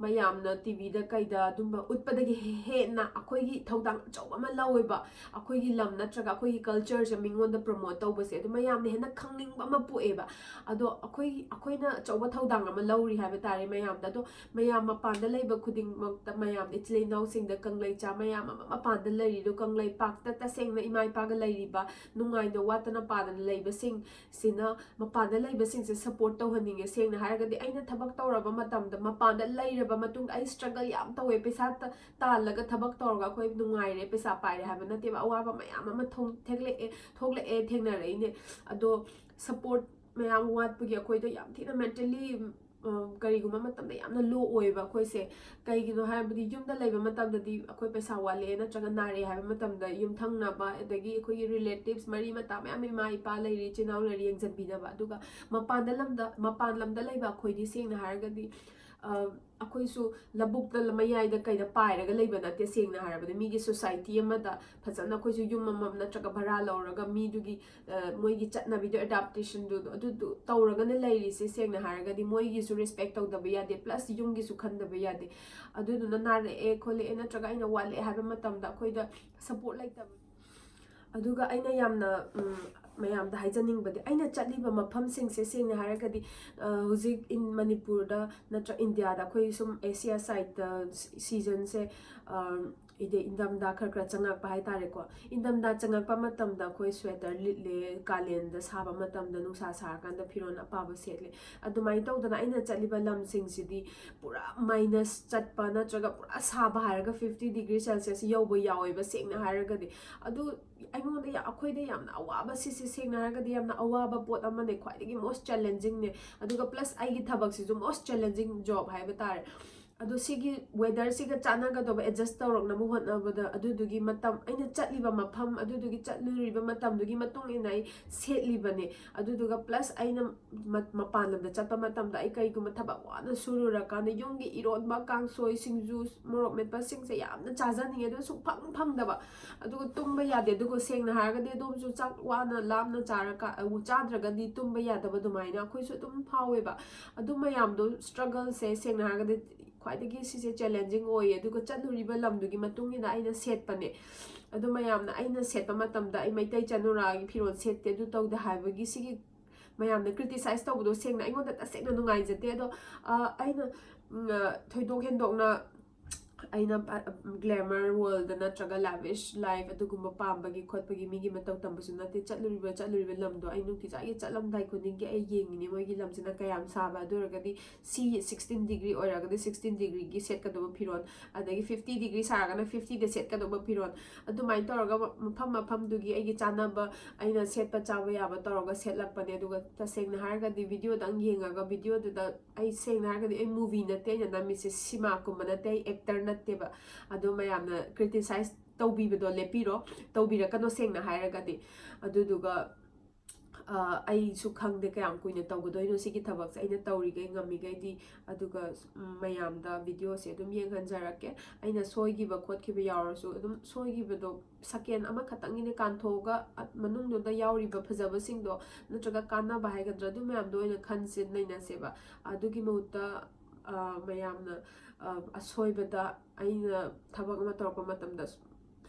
ꯃꯌꯥꯝꯅ ꯇꯤꯚꯤꯗ ꯀꯩꯗ ꯑꯗꯨꯝꯕ ꯎꯠꯄꯗꯒꯤ ꯍꯦꯟꯅ ꯑꯩꯈꯣꯏꯒꯤ ꯊꯧꯗꯥꯡ ꯑꯆꯧꯕ ꯑꯃ ꯂꯧꯋꯦꯕ꯫ ꯑꯩꯈꯣꯏꯒꯤ ꯂꯝ ꯅꯠꯇ꯭ꯔꯒ ꯑꯩꯈꯣꯏꯒꯤ cultureꯁꯦ ꯃꯤꯉꯣꯟꯗ ꯄ꯭ꯔꯣꯃꯣꯠ ꯇꯧꯕꯁꯦ, ꯑꯗꯨ ꯃꯌꯥꯝꯅ ꯍꯦꯟꯅ ꯈꯪꯅꯤꯡꯕ ꯑꯃ ꯄꯣꯛꯑꯦꯕ꯫ ꯑꯗꯣ ꯑꯩꯈꯣꯏ, ꯑꯩꯈꯣꯏꯅ ꯑꯆꯧꯕ ꯊꯧꯗꯥꯡ ꯑꯃ ꯂꯧꯔꯤ ꯍꯥꯏꯕ ꯇꯥꯔꯦ ꯃꯌꯥꯝꯗ꯫ ꯑꯗꯣ ꯃꯌꯥꯝ ꯃꯄꯥꯟꯗ ꯂꯩꯕ ꯈꯨꯗꯤꯡꯃꯛꯇ, ꯃꯌꯥꯝ ꯏꯆꯤꯜ ꯏꯅꯥꯎꯁꯤꯡꯗ, ꯀꯪꯂꯩꯆꯥ ꯃꯌꯥꯝ ꯑꯃ ꯃꯄꯥꯟꯗ ꯂꯩꯔꯤꯗꯣ, ꯀꯪꯂꯩꯄꯥꯛꯇ ꯇꯁꯦꯡꯅ ꯏꯃꯥ ꯏꯄꯥꯒ ꯂꯩ ꯂꯩꯔꯤꯕ ꯅꯨꯡꯉꯥꯏꯅ ꯋꯥꯠꯇꯅ ꯄꯥꯗꯅ ꯂꯩꯕꯁꯤꯡꯁꯤꯅ, ꯃꯄꯥꯟꯗ ꯂꯩꯕꯁꯤꯡꯁꯦ ꯁꯞꯄꯣꯔꯠ ꯇꯧꯍꯟꯅꯤꯡꯉꯦ꯫ ꯁꯦꯡꯅ ꯍꯥꯏꯔꯒꯗꯤ ꯑꯩꯅ ꯊꯕꯛ ꯇꯧꯔꯕ ꯃꯇꯝꯗ, ꯃꯄꯥꯟꯗ ꯂꯩꯔꯕ ꯃꯇꯨꯡꯗ ꯑꯩ ꯁ꯭ꯇ꯭ꯔꯒꯜ ꯌꯥꯝ ꯇꯧꯋꯦ꯫ ꯄꯩꯁꯥ ꯇꯥꯜꯂꯒ ꯊꯕꯛ ꯇꯧꯔꯒ ꯑꯩꯈꯣꯏ ꯅꯨꯡꯉꯥꯏꯔꯦ, ꯄꯩꯁꯥ ꯄꯥꯏꯔꯦ ꯍꯥꯏꯕ ꯅꯠꯇꯦꯕ꯫ ꯑꯋꯥꯕ ꯃꯌꯥꯝ ꯑꯃ ꯊꯦꯡꯂꯛꯑꯦ ꯊꯣꯛꯂꯛꯑꯦ ꯊꯦꯡꯅꯔꯛꯏꯅꯦ꯫ ꯑꯗꯣ ꯁꯞꯄꯣꯔꯠ ꯃꯌꯥꯝ ꯋꯥꯠꯄꯒꯤ ꯑꯩꯈꯣꯏꯗ ꯌꯥꯝ ꯊꯤꯅ ꯃꯦꯟꯇꯦꯜꯂꯤ ꯀꯔꯤꯒꯨꯝꯕ ꯃꯇꯝꯗ ꯌꯥꯝꯅ ꯂꯣ ꯑꯣꯏꯌꯦꯕ ꯑꯩꯈꯣꯏꯁꯦ꯫ ꯀꯩꯒꯤꯅꯣ ꯍꯥꯏꯔꯕꯗꯤ ꯌꯨꯝꯗ ꯂꯩꯕ ꯃꯇꯝꯗꯗꯤ ꯑꯩꯈꯣꯏ ꯄꯩꯁꯥ ꯋꯥꯠꯂꯦ ꯅꯠꯇ꯭ꯔꯒ ꯅꯥꯔꯦ ꯍꯥꯏꯕ ꯃꯇꯝꯗ ꯌꯨꯝꯊꯪꯅꯕ, ꯑꯗꯒꯤ ꯑꯩꯈꯣꯏꯒꯤ ꯔꯤꯂꯦꯇꯤꯚꯁ, ꯃꯔꯤ ꯃꯇꯥ ꯃꯌꯥꯝ, ꯏꯃꯥ ꯏꯄꯥ ꯂꯩꯔꯤ, ꯏꯆꯤꯜ ꯏꯅꯥꯎ ꯂꯩꯔꯤ, ꯌꯦꯡꯁꯤꯟꯕꯤꯅꯕ꯫ ꯑꯗꯨꯒ ꯃꯄꯥꯟꯗ ꯂꯝꯗ ꯃꯄꯥꯟ ꯂꯝꯗ ꯂꯩꯕ ꯑꯩꯈꯣꯏꯗꯤ ꯁꯦꯡꯅ ꯍꯥꯏꯔꯒꯗꯤ ꯑꯩꯈꯣꯏꯁꯨ ꯂꯧꯕꯨꯛꯇ ꯃꯌꯥꯏꯗ ꯀꯩꯗ ꯄꯥꯏꯔꯒ ꯂꯩꯕ ꯅꯠꯇꯦ꯫ ꯁꯦꯡꯅ ꯍꯥꯏꯔꯕꯗ ꯃꯤꯒꯤ ꯁꯣꯁꯥꯏꯇꯤ ꯑꯃꯗ ꯐꯖꯅ ꯑꯩꯈꯣꯏꯁꯨ ꯌꯨꯝ ꯑꯃꯃꯝ ꯅꯠꯇ꯭ꯔꯒ ꯚꯔꯥ ꯂꯧꯔꯒ ꯃꯤꯗꯨꯒꯤ ꯃꯣꯏꯒꯤ ꯆꯠꯅꯕꯤꯗꯣ, ꯑꯦꯗꯥꯞꯇꯦꯁꯟꯗꯨ ꯑꯗꯨꯗꯨ ꯇꯧꯔꯒꯅ ꯂꯩꯔꯤꯁꯦ꯫ ꯁꯦꯡꯅ ꯍꯥꯏꯔꯒꯗꯤ ꯃꯣꯏꯒꯤꯁꯨ ꯔꯦꯁꯄꯦꯛ ꯇꯧꯗꯕ ꯌꯥꯗꯦ, ꯄ꯭ꯂꯁ ꯌꯨꯝꯒꯤꯁꯨ ꯈꯟꯗꯕ ꯌꯥꯗꯦ꯫ ꯑꯗꯨꯗꯨꯅ ꯅꯥꯔꯛꯑꯦ ꯈꯣꯠꯂꯛꯑꯦ ꯅꯠꯇ꯭ꯔꯒ ꯑꯩꯅ ꯋꯥꯠꯂꯛꯑꯦ ꯍꯥꯏꯕ ꯃꯇꯝꯗ ꯑꯩꯈꯣꯏꯗ ꯁꯞꯄꯣꯔꯠ ꯂꯩꯇꯕ꯫ ꯑꯗꯨꯒ ꯑꯩꯅ ꯌꯥꯝꯅ ꯃꯌꯥꯝꯗ ꯍꯥꯏꯖꯅꯤꯡꯕꯗꯤ, ꯑꯩꯅ ꯆꯠꯂꯤꯕ ꯃꯐꯝꯁꯤꯡꯁꯦ ꯁꯦꯡꯅ ꯍꯥꯏꯔꯒꯗꯤ ꯍꯧꯖꯤꯛ ꯏꯟ ꯃꯅꯤꯄꯨꯔꯗ ꯅꯠꯇ꯭ꯔ ꯏꯟꯗꯤꯌꯥꯗ ꯑꯩꯈꯣꯏ ꯁꯨꯝ ꯑꯦꯁꯤꯌꯥ ꯁꯥꯏꯠꯇ ꯁꯤꯖꯟꯁꯦ ꯏꯗꯤ ꯏꯟꯊꯝꯊꯥ ꯈꯔ ꯈꯔ ꯆꯪꯉꯛꯄ ꯍꯥꯏꯇꯥꯔꯦꯀꯣ꯫ ꯏꯟꯊꯝꯊꯥ ꯆꯪꯉꯛꯄ ꯃꯇꯝꯗ ꯑꯩꯈꯣꯏ ꯁ꯭ꯋꯦꯇꯔ ꯂꯤꯠꯂꯦ, ꯀꯥꯂꯦꯟꯗ ꯁꯥꯕ ꯃꯇꯝꯗ ꯅꯨꯡꯁꯥ ꯁꯥꯔꯀꯥꯟꯗ ꯐꯤꯔꯣꯜ ꯑꯄꯥꯕ ꯁꯦꯠꯂꯦ꯫ ꯑꯗꯨꯃꯥꯏꯅ ꯇꯧꯗꯅ ꯑꯩꯅ ꯆꯠꯂꯤꯕ ꯂꯝꯁꯤꯡꯁꯤꯗꯤ ꯄꯨꯔꯥ ꯃꯥꯏꯅꯁ ꯆꯠꯄ ꯅꯠꯇ꯭ꯔꯒ ꯄꯨꯔꯥ ꯁꯥꯕ ꯍꯥꯏꯔꯒ ꯐꯤꯐꯇꯤ ꯗꯤꯒ꯭ꯔꯤ ꯁꯦꯜꯁꯤꯌꯁ ꯌꯧꯕ ꯌꯥꯎꯋꯦꯕ꯫ ꯁꯦꯡꯅ ꯍꯥꯏꯔꯒꯗꯤ ꯑꯗꯨ ꯑꯩꯉꯣꯟꯗ ꯑꯩꯈꯣꯏꯗ ꯌꯥꯝꯅ ꯑꯋꯥꯕ, ꯁꯤꯁꯦ ꯁꯦꯡꯅ ꯍꯥꯏꯔꯒꯗꯤ ꯌꯥꯝꯅ ꯑꯋꯥꯕ ꯄꯣꯠ ꯑꯃꯅꯦ, ꯈ꯭ꯋꯥꯏꯗꯒꯤ ꯃꯣꯁ ꯆꯦꯂꯦꯟꯖꯤꯡꯅꯦ꯫ ꯑꯗꯨꯒ ꯄ꯭ꯂꯁ ꯑꯩꯒꯤ ꯊꯕꯛꯁꯤꯁꯨ ꯃꯣꯁ ꯆꯦꯂꯦꯟꯖꯤꯡ ꯖꯣꯕ ꯍꯥꯏꯕ ꯇꯥꯔꯦ꯫ ꯑꯗꯣ ꯁꯤꯒꯤ ꯋꯦꯗꯔꯁꯤꯒ ꯆꯥꯟꯅꯒꯗꯧꯕ ꯑꯦꯗꯖꯁ ꯇꯧꯔꯛꯅꯕ ꯍꯣꯠꯅꯕꯗ ꯑꯗꯨꯗꯨꯒꯤ ꯃꯇꯝ, ꯑꯩꯅ ꯆꯠꯂꯤꯕ ꯃꯐꯝ, ꯑꯗꯨꯗꯨꯒꯤ ꯆꯠꯂꯨꯔꯤꯕ ꯃꯇꯝꯗꯨꯒꯤ ꯃꯇꯨꯡ ꯏꯟꯅ ꯑꯩ ꯁꯦꯠꯂꯤꯕꯅꯦ꯫ ꯑꯗꯨꯗꯨꯒ ꯄ꯭ꯂꯁ ꯑꯩꯅ ꯃꯄꯥꯟ ꯂꯝꯗ ꯆꯠꯄ ꯃꯇꯝꯗ ꯑꯩ ꯀꯩꯒꯨꯝꯕ ꯊꯕꯛ ꯋꯥꯅ ꯁꯨꯔꯨꯔꯀꯥꯟꯗ ꯌꯨꯝꯒꯤ ꯏꯔꯣꯟꯕ, ꯀꯥꯡꯁꯣꯏ, ꯁꯤꯡꯖꯨ, ꯃꯣꯔꯣꯛ ꯃꯦꯠꯄꯁꯤꯡꯁꯦ ꯌꯥꯝꯅ ꯆꯥꯖꯅꯤꯡꯉꯦ, ꯑꯗꯨ ꯁꯨꯡꯐꯪ ꯐꯪꯗꯕ꯫ ꯑꯗꯨꯒ ꯇꯨꯝꯕ ꯌꯥꯗꯦ꯫ ꯑꯗꯨꯒ ꯁꯦꯡꯅ ꯍꯥꯏꯔꯒꯗꯤ ꯑꯗꯣꯝꯁꯨ ꯆꯥꯛ ꯋꯥꯅ ꯂꯥꯝꯅ ꯆꯥꯔꯀ-, ꯆꯥꯗ꯭ꯔꯒꯗꯤ ꯇꯨꯝꯕ ꯌꯥꯗꯕ ꯑꯗꯨꯃꯥꯏꯅ ꯑꯩꯈꯣꯏꯁꯨ ꯑꯗꯨꯝ ꯐꯥꯎꯋꯦꯕ꯫ ꯑꯗꯨ ꯃꯌꯥꯝꯗꯣ, ꯁ꯭ꯇ꯭ꯔꯒꯜꯁꯦ ꯁꯦꯡꯅ ꯍꯥꯏꯔꯒꯗꯤ ꯈ꯭ꯋꯥꯏꯗꯒꯤ ꯁꯤꯁꯦ ꯆꯦꯂꯦꯟꯖꯤꯡ ꯑꯣꯏꯌꯦ꯫ ꯑꯗꯨꯒ ꯆꯠꯂꯨꯔꯤꯕ ꯂꯝꯗꯨꯒꯤ ꯃꯇꯨꯡ ꯏꯟꯅ ꯑꯩꯅ ꯁꯦꯠꯄꯅꯦ꯫ ꯑꯗꯨ ꯃꯌꯥꯝꯅ ꯑꯩꯅ ꯁꯦꯠꯄ ꯃꯇꯝꯗ ꯑꯩ ꯃꯩꯇꯩ ꯆꯅꯨꯔꯥꯒꯤ ꯐꯤꯔꯣꯜ ꯁꯦꯠꯇꯦ, ꯑꯗꯨ ꯇꯧꯗꯦ ꯍꯥꯏꯕꯒꯤ ꯁꯤꯒꯤ ꯃꯌꯥꯝꯅ ꯀ꯭ꯔꯤꯇꯤꯁꯥꯏꯁ ꯇꯧꯕꯗꯣ ꯁꯦꯡꯅ ꯑꯩꯉꯣꯟꯗ ꯇꯁꯦꯡꯅ ꯅꯨꯡꯉꯥꯏꯖꯗꯦ꯫ ꯑꯗꯣ ꯑꯩꯅ ꯊꯣꯏꯗꯣꯛ ꯍꯦꯟꯗꯣꯛꯅ ꯑꯩꯅ ꯒ꯭ꯂꯦꯃꯔ ꯋꯥꯔꯜꯗ ꯅꯠꯇ꯭ꯔꯒ ꯂꯥꯕꯤꯁ ꯂꯥꯏꯐ ꯑꯗꯨꯒꯨꯝꯕ ꯄꯥꯝꯕꯒꯤ ꯈꯣꯠꯄꯒꯤ ꯃꯤꯒꯤ ꯃꯇꯧ ꯇꯝꯕꯁꯨ ꯅꯠꯇꯦ꯫ ꯆꯠꯂꯨꯔꯤꯕ ꯆꯠꯂꯨꯔꯤꯕ ꯂꯝꯗꯣ ꯑꯩ ꯅꯨꯡꯇꯤꯖꯥꯒꯤ ꯆꯠꯂꯝꯗꯥꯏ ꯈꯨꯗꯤꯡꯒꯤ ꯑꯩ ꯌꯦꯡꯉꯤꯅꯦ, ꯃꯣꯏꯒꯤ ꯂꯝꯁꯤꯅ ꯀꯌꯥꯝ ꯁꯥꯕ꯫ ꯑꯗꯨ ꯑꯣꯏꯔꯒꯗꯤ ꯁꯤ ꯁꯤꯛꯁꯇꯤꯟ ꯗꯤꯒ꯭ꯔꯤ ꯑꯣꯏꯔꯒꯗꯤ ꯁꯤꯛꯁꯇꯤꯟ ꯗꯤꯒ꯭ꯔꯤꯒꯤ ꯁꯦꯠꯀꯗꯧꯕ ꯐꯤꯔꯣꯜ, ꯑꯗꯒꯤ ꯐꯤꯐꯇꯤ ꯗꯤꯒ꯭ꯔꯤ ꯁꯥꯔꯒꯅ ꯐꯤꯐꯇꯤꯗ ꯁꯦꯠꯀꯗꯧꯕ ꯐꯤꯔꯣꯜ, ꯑꯗꯨꯃꯥꯏꯅ ꯇꯧꯔꯒ ꯃꯐꯝ ꯃꯐꯝꯗꯨꯒꯤ ꯑꯩꯒꯤ ꯆꯥꯅꯕ, ꯑꯩꯅ ꯁꯦꯠꯄ ꯆꯥꯕ ꯌꯥꯕ ꯇꯧꯔꯒ ꯁꯦꯠꯂꯛꯄꯅꯦ꯫ ꯑꯗꯨꯒ ꯇꯁꯦꯡꯅ ꯍꯥꯏꯔꯒꯗꯤ ꯚꯤꯗꯤꯑꯣꯗꯪ ꯌꯦꯡꯉꯒ, ꯚꯤꯗꯤꯑꯣꯗꯨꯗ ꯑꯩ ꯁꯦꯡꯅ ꯍꯥꯏꯔꯒꯗꯤ ꯑꯩ ꯃꯨꯚꯤ ꯅꯠꯇꯦ, ꯑꯩꯅ ꯅꯝꯃꯤꯁꯦ ꯁꯤꯃꯥꯒꯨꯝꯕ ꯅꯠꯇꯦ, ꯑꯩ ꯑꯦꯛꯇꯔ ꯅꯠꯇꯦꯕ꯫ ꯑꯗꯣ ꯃꯌꯥꯝꯅ ꯀ꯭ꯔꯤꯇꯤꯁꯥꯏꯁ ꯇꯧꯕꯤꯕꯗꯣ ꯂꯦꯞꯄꯤꯔꯣ, ꯇꯧꯕꯤꯔꯛꯀꯅꯣ ꯁꯦꯡꯅ ꯍꯥꯏꯔꯒꯗꯤ꯫ ꯑꯗꯨꯗꯨꯒ ꯑꯩꯁꯨ ꯈꯪꯗꯦ ꯀꯌꯥꯝ ꯀꯨꯏꯅ ꯇꯧꯒꯗꯣꯏꯅꯣ ꯁꯤꯒꯤ ꯊꯕꯛꯁꯦ꯫ ꯑꯩꯅ ꯇꯧꯔꯤꯈꯩ ꯉꯝꯃꯤꯈꯩꯗꯤ, ꯑꯗꯨꯒ ꯃꯌꯥꯝꯗ ꯚꯤꯗꯤꯑꯣꯁꯦ ꯑꯗꯨꯝ ꯌꯦꯡꯍꯟꯖꯔꯛꯀꯦ꯫ ꯑꯩꯅ ꯁꯣꯏꯈꯤꯕ ꯈꯣꯠꯈꯤꯕ ꯌꯥꯎꯔꯁꯨ ꯑꯗꯨꯝ ꯁꯣꯏꯈꯤꯕꯗꯣ ꯁꯦꯀꯦꯟ ꯑꯃꯈꯛꯇꯪꯒꯤꯅꯦ, ꯀꯥꯟꯊꯣꯛꯑꯒ ꯃꯅꯨꯡꯗꯨꯗ ꯌꯥꯎꯔꯤꯕ ꯐꯖꯕꯁꯤꯡꯗꯣ ꯅꯠꯇ꯭ꯔꯒ ꯀꯥꯟꯅꯕ ꯍꯥꯏꯒꯗ꯭ꯔꯥ, ꯑꯗꯨ ꯃꯌꯥꯝꯗꯣ ꯑꯣꯏꯅ ꯈꯟꯁꯦ, ꯅꯩꯅꯁꯦꯕ꯫ ꯑꯗꯨꯒꯤ ꯃꯍꯨꯠꯇ ꯃꯌꯥꯝꯅ ꯑꯁꯣꯏꯕꯗ, ꯑꯩꯅ ꯊꯕꯛ ꯑꯃ ꯇꯧꯔꯛꯄ ꯃꯇꯝꯗ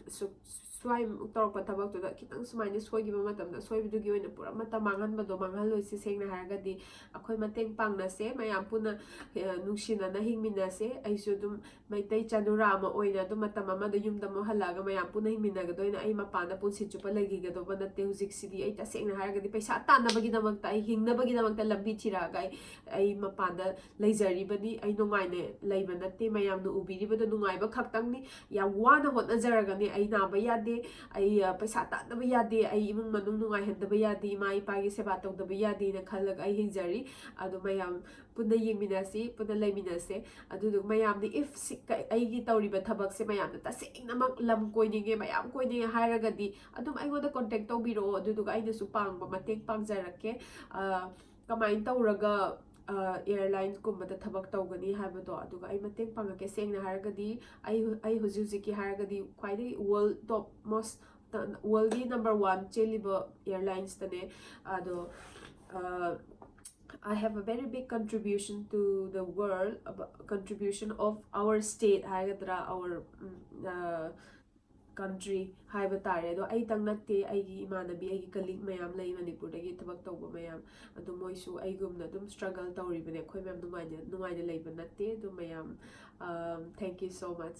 ꯁ꯭ꯋꯥꯏ ꯇꯧꯔꯛꯄ ꯊꯕꯛꯇꯨꯗ ꯈꯤꯇꯪ ꯁꯨꯃꯥꯏꯅ ꯁꯣꯏꯈꯤꯕ ꯃꯇꯝꯗ, ꯁꯣꯏꯕꯗꯨꯒꯤ ꯑꯣꯏꯅ ꯄꯨꯔꯥ ꯃꯇꯝ ꯃꯥꯡꯍꯟꯕꯗꯣ ꯃꯥꯡꯍꯜꯂꯣꯏꯁꯤ꯫ ꯁꯦꯡꯅ ꯍꯥꯏꯔꯒꯗꯤ ꯑꯩꯈꯣꯏ ꯃꯇꯦꯡ ꯄꯥꯡꯅꯁꯦ, ꯃꯌꯥꯝ ꯄꯨꯟꯅ ꯅꯨꯡꯁꯤꯅꯅ ꯍꯤꯡꯃꯤꯟꯅꯁꯦ꯫ ꯑꯩꯁꯨ ꯑꯗꯨꯝ ꯃꯩꯇꯩ ꯆꯅꯨꯔꯥ ꯑꯃ ꯑꯣꯏꯅ ꯑꯗꯨꯝ ꯃꯇꯝ ꯑꯃꯗ ꯌꯨꯝꯗ ꯑꯃꯨꯛ ꯍꯜꯂꯛꯑꯒ ꯃꯌꯥꯝ ꯄꯨꯟꯅ ꯍꯤꯡꯃꯤꯟꯅꯒꯗꯣꯏꯅ ꯑꯩ ꯃꯄꯥꯟꯗ ꯄꯨꯟꯁꯤ ꯆꯨꯞꯄ ꯂꯩꯈꯤꯒꯗꯧꯕ ꯅꯠꯇꯦ꯫ ꯍꯧꯖꯤꯛꯁꯤꯗꯤ ꯑꯩ ꯇꯁꯦꯡꯅ ꯍꯥꯏꯔꯒꯗꯤ ꯄꯩꯁꯥ ꯇꯥꯟꯅꯕꯒꯤꯗꯃꯛꯇ, ꯑꯩ ꯍꯤꯡꯅꯕꯒꯤꯗꯃꯛꯇ ꯂꯝꯕꯤ ꯊꯤꯔꯛꯑꯒ ꯑꯩ, ꯑꯩ ꯃꯄꯥꯟꯗ ꯂꯩꯖꯔꯤꯕꯅꯤ꯫ ꯑꯩ ꯅꯨꯡꯉꯥꯏꯅ ꯂꯩꯕ ꯅꯠꯇꯦ꯫ ꯃꯌꯥꯝꯅ ꯎꯕꯤꯔꯤꯕꯗꯣ ꯅꯨꯡꯉꯥꯏꯕ ꯈꯛꯇꯪꯅꯤ꯫ ꯌꯥꯝ ꯋꯥꯅ ꯍꯣꯠꯅꯖꯔꯒꯅꯤ꯫ ꯑꯩ ꯅꯥꯕ ꯌꯥꯗꯦ, ꯑꯩ ꯄꯩꯁꯥ ꯇꯥꯟꯗꯕ ꯌꯥꯗꯦ, ꯑꯩ ꯏꯃꯨꯡ ꯃꯅꯨꯡ ꯅꯨꯡꯉꯥꯏꯍꯟꯗꯕ ꯌꯥꯗꯦ, ꯏꯃꯥ ꯏꯄꯥꯒꯤ ꯁꯦꯕꯥ ꯇꯧꯗꯕ ꯌꯥꯗꯦꯅ ꯈꯜꯂꯒ ꯑꯩ ꯍꯤꯡꯖꯔꯤ꯫ ꯑꯗꯣ ꯃꯌꯥꯝ ꯄꯨꯟꯅ ꯌꯦꯡꯃꯤꯟꯅꯁꯤ, ꯄꯨꯟꯅ ꯂꯩꯃꯤꯟꯅꯁꯦ꯫ ꯑꯗꯨꯗꯨꯒ ꯃꯌꯥꯝꯗꯤ if ꯑꯩꯒꯤ ꯇꯧꯔꯤꯕ ꯊꯕꯛꯁꯦ ꯃꯌꯥꯝꯅ ꯇꯁꯦꯡꯅꯃꯛ ꯂꯝ ꯀꯣꯏꯅꯤꯡꯉꯦ, ꯃꯌꯥꯝ ꯀꯣꯏꯅꯤꯡꯉꯦ ꯍꯥꯏꯔꯒꯗꯤ ꯑꯗꯨꯝ ꯑꯩꯉꯣꯟꯗ ꯀꯣꯟꯇꯦꯛ ꯇꯧꯕꯤꯔꯛꯑꯣ꯫ ꯑꯗꯨꯗꯨꯒ ꯑꯩꯅꯁꯨ ꯄꯥꯡꯕ ꯃꯇꯦꯡ ꯄꯥꯡꯖꯔꯛꯀꯦ꯫ ꯀꯃꯥꯏꯅ ꯇꯧꯔꯒ ꯑꯦꯌꯥꯔꯂꯥꯏꯟꯁꯀꯨꯝꯕꯗ ꯊꯕꯛ ꯇꯧꯒꯅꯤ ꯍꯥꯏꯕꯗꯣ꯫ ꯑꯗꯨꯒ ꯑꯩ ꯃꯇꯦꯡ ꯄꯥꯡꯉꯛꯀꯦ꯫ ꯁꯦꯡꯅ ꯍꯥꯏꯔꯒꯗꯤ ꯑꯩ, ꯑꯩ ꯍꯧꯖꯤꯛ ꯍꯧꯖꯤꯛꯀꯤ ꯍꯥꯏꯔꯒꯗꯤ ꯈ꯭ꯋꯥꯏꯗꯒꯤ world top most, worldꯒꯤ number one ꯆꯦꯜꯂꯤꯕ airlinesꯇꯅꯦ꯫ ꯑꯗꯣ I have a very big contribution to the world, contribution of our state ꯍꯥꯏꯒꯗ꯭ꯔꯥ, our country ꯍꯥꯏꯕ ꯇꯥꯔꯦ꯫ ꯑꯗꯣ ꯑꯩꯇꯪ ꯅꯠꯇꯦ, ꯑꯩꯒꯤ ꯏꯃꯥꯟꯅꯕꯤ, ꯑꯩꯒꯤ colleague ꯃꯌꯥꯝ ꯂꯩ ꯃꯅꯤꯄꯨꯔꯗꯒꯤ ꯊꯕꯛ ꯇꯧꯕ ꯃꯌꯥꯝ, ꯑꯗꯨ ꯃꯣꯏꯁꯨ ꯑꯩꯒꯨꯝꯅ ꯑꯗꯨꯝ struggle ꯇꯧꯔꯤꯕꯅꯦ꯫ ꯑꯩꯈꯣꯏ ꯃꯌꯥꯝ ꯅꯨꯡꯉꯥꯏꯅ ꯅꯨꯡꯉꯥꯏꯅ ꯂꯩꯕ ꯅꯠꯇꯦ꯫ ꯑꯗꯨ ꯃꯌꯥꯝ, um, thank you so much꯫